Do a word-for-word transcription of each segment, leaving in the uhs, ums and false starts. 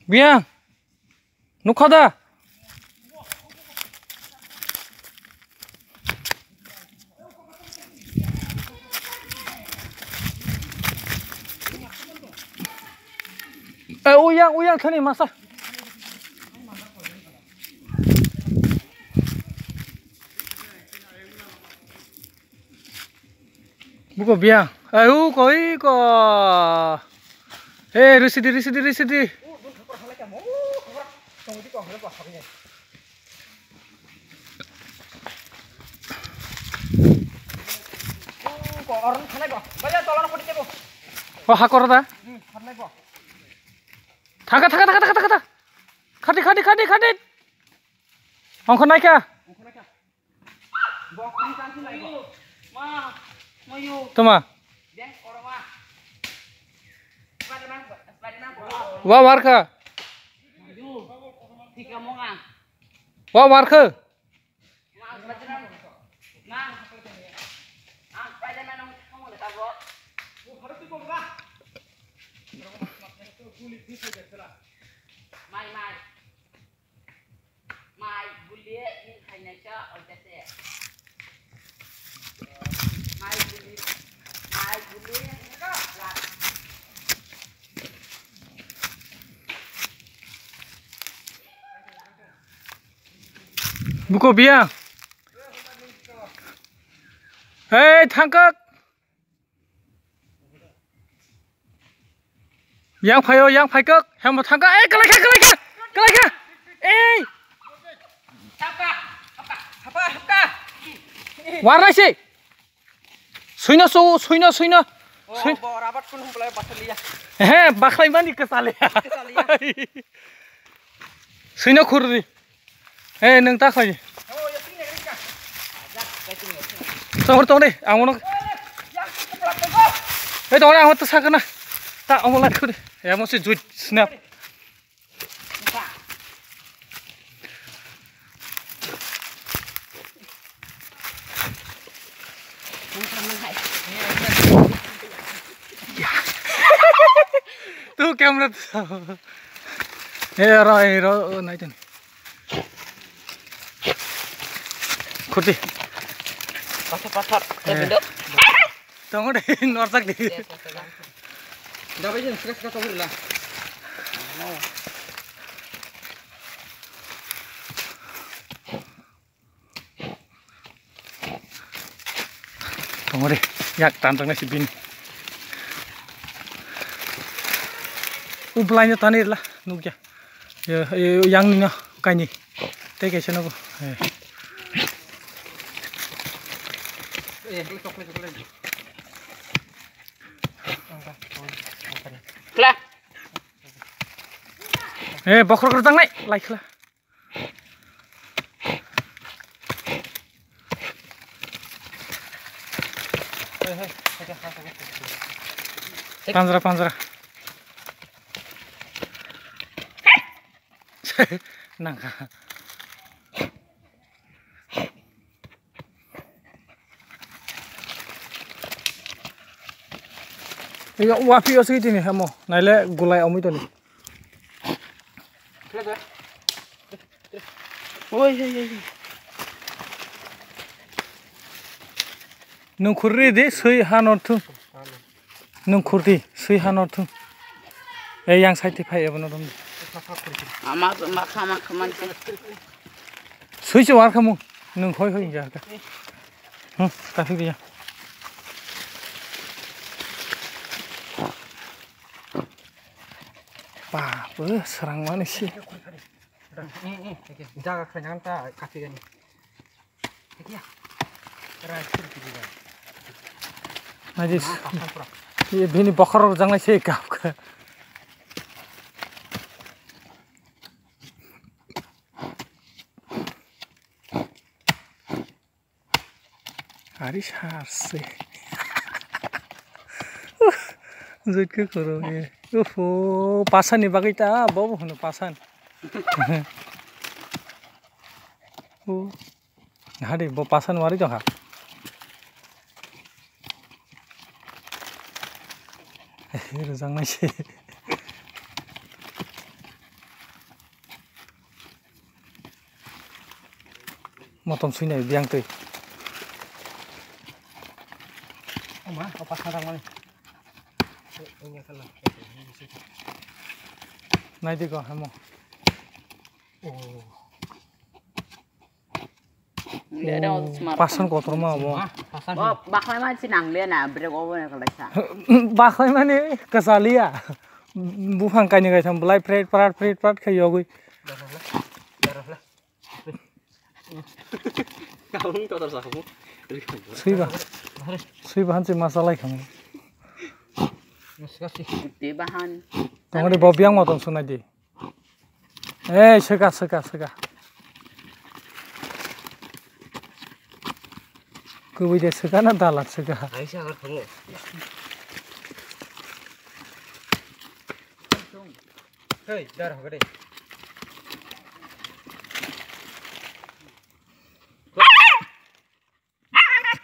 Biyang, nukha da? Eh, uyang, uyang thani masa. Buko biya. Ai, u ko, i ko. Eh, risidi, risidi, risidi. O, hakor da. Thaka, thaka, thaka, thaka, thaka. Khati, khati, khati, khati. Ongkho naikha. Toma. Wa warkha. Wa warkha. Mai, mai. Mai buli ni khainai sa oitase. Mai buli, mai buli. Buko biya. Hei, thangkak. Yang phaio, yang phaikok, hemo thangka, eh, kalaikha, kalaikha, kalaikha, eh. Warnai se. Suino, su-, suino, suino. Oh, sui- bo rabat kun humplai basaliya. He, bakhlai mani kesale. Kesaliya. Suino khurri. He, nwng ta khlai. Tongo, tongo de, ang uno. He, tongo de, ang uno ta sakana. Ta, omo lai khudi. He, mo si juit snap. Tu camera tu. Eh, ro, eh, ro, nai tun. Khurti. Pathar, pathar. Eh. Tongo de, norsak de. Dabai jeng, sika, sika, tongo de la. Tongori, yak tanjaknai si bini. Ublai no tanir la, nukya. Yo, yo, yang ni no, kaini. Tei kaisa nogo. Eh. Kla. Eh, bokhorok rwjaknai, lai khla. Panjra, panjra. Nangkha. Iya, wapi osi tini hamo. Naile gulai omoi toni. Oi, oi, oi. Nung khurri di sui hano thu. Nung khurdi sui hano thu. E yang side phai ebo no dum. Ama ma khama khama. Sui se war khamu. Nung hoi hoi ja ka. Hmm, ka phi ya. Ba, bu serang mani si. Jaga khainang ta kaphigani. Najis. Ye bini bokhorok jangnai se kap kha. Ari sar se. Jut ke koro ye. Ufo, pasan ni bagwi ta, bobo hono pasan. Oh. Hadi, bo pasan wari tongkha. Rwjaknai se. Motom sui nai biang twi. Oma, opa sa tang mani. Nai di ko hamo. Oh. Pasan kotor ma obo. Pasan. Bo baklai ma si nang le na brek obo na kalai sa. Baklai mani kasaliya. Buphang kaini kaitham belai pret prat pret prat khai yogwi. Kaung kotor sa khamu. Sui ba. Sui ba hanse masalai khamu. Te bahan. Tongri bo biang motom sunai di. Ei, seka, seka, seka. Kubui de seka na dalat seka. Ai, sa agar thango. Hei, dar hoga de.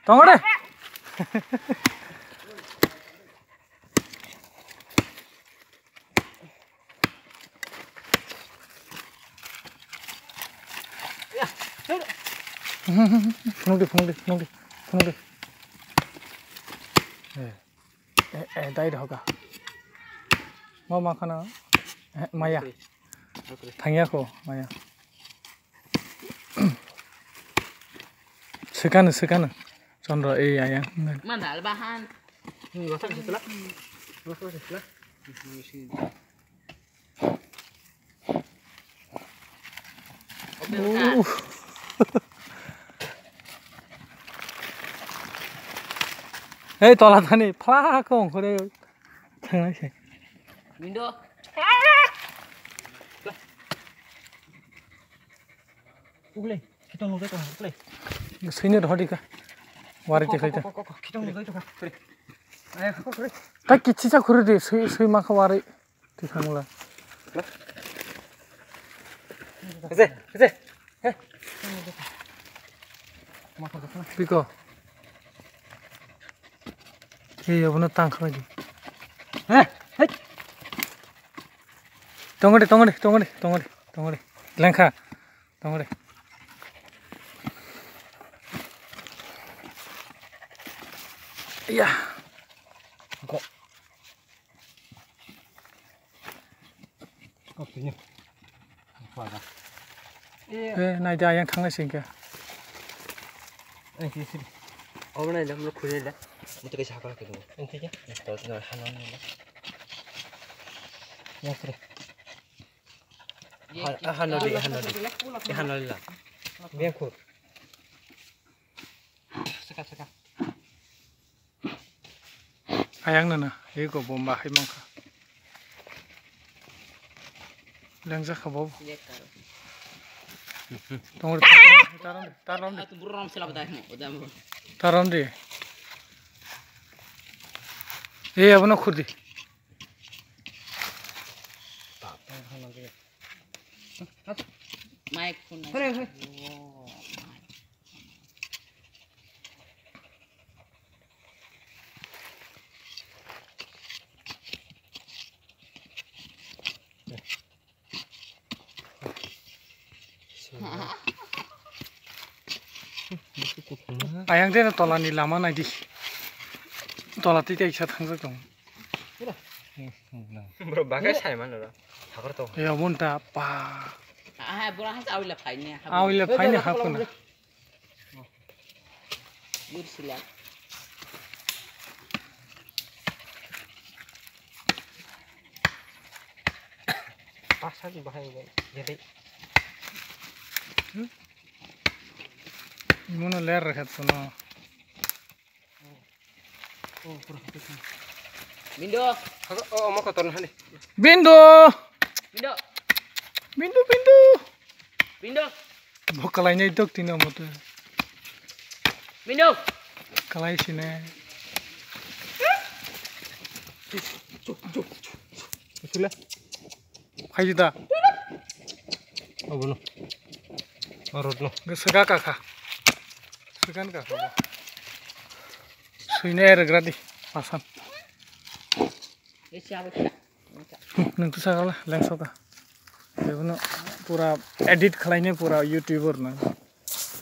Tongore. Phunukdi, phunukdi, phunukdi, phunukdi. Eh, eh, eh, dai dohoka. Mau makan apa? Eh, maya. Thangya ko, maya. Sekano, sekano. Chondro, ei, ayang. Mandal bahan. Hei, tola thani, phlak kong kore. Thangnai se. Mindo. Ugle, khitong nugui tong, ugle. Sini roh di ka. Wari te khaita. Khitong nugui tong. Ai, kok, kok. Ta kichi cha khuru di, sui, sui ma kha wari. Ti khangla. Ese, ese. He. Biko. Ei, abono tang khlai di. He, hei. Tongode, tongode, tongode, tongode, tongode. Lengkha. Tongode. Iya. Kok. Kok sini. Apa ada? Iya. Eh, nai da yang thangnai singke. Eh, sini, sini. Obo nai da, mulo khuri nai da. Mutu kaisa hakor hakor dong. Enti ya. Nek to no hano nai da. Ya, sini. Ha, ha, no di, ha, no di. Ha, no di la. Biang khur. Saka, saka. Ayang nana, ego bomba hai mangkha. Lengjak kha bo. Tongri, tarom di, tarom di. Tarom di. Eh, abono khurdi. Mike phone. Ayang de tola ni lama nai di. Tola twi kaisa thangjak tong. Bro, bagai sai man ro. Hakor to. Ya bunta pa. Ah, bro, has awila phaini. Awila phaini hakuna. Yur sila. Pasal bahai bai. Jadi. Imono ler rekhat sono. Bindo. Hago, oh, omo kotor na hani. Bindo. Bindo. Bindo, bindo. Bindo. Bo kalai nai dok tino mote. Bindo. Kalai sine. Chuk, chuk, chuk. Sila. Phaidi da. Obono. Orotno. Sega kaka. Segan kaka. Suine regra di. Pasan. Nung tu sagala lengsoka. Ebono pura edit khalaine pura YouTuber na.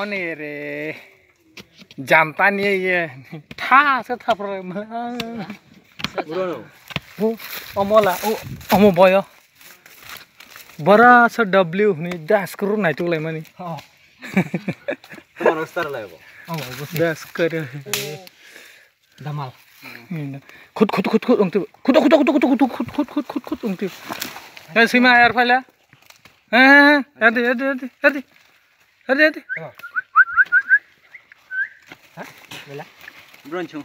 Oni re. Jantani ye. Tha se thapra. Bro. Bo omola o omo boyo. Bara sa W ni das kru nai tu lai mani. Oh. Tomar star lai bo. Oh, bo se. Das kru. Damal. Khut khut khut khut ungti. Khut khut khut khut khut khut khut khut khut khut ungti. Eh, sima yar phaila. Eh, eh, eh, adi adi adi adi. Adi adi. Bela. Bronchung.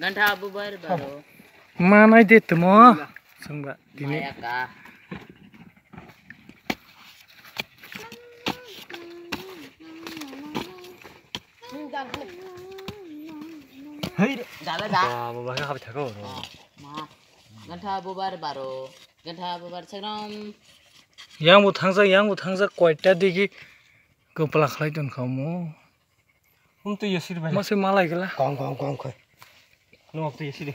Gantha bubar baro. Manai de temo. Sungba dini. Maya ka. Hei, dala da. Ba, ba, ba, habi thago. Ma. Gantha bubar baro. Gantha bubar segram. Yang bo thangjak, yang bo thangjak, koita digi kopla khlai ton kha mo. Hum tu yasir bai. Mase malai gela. Kong, kong, kong, kong. No, tu yasir.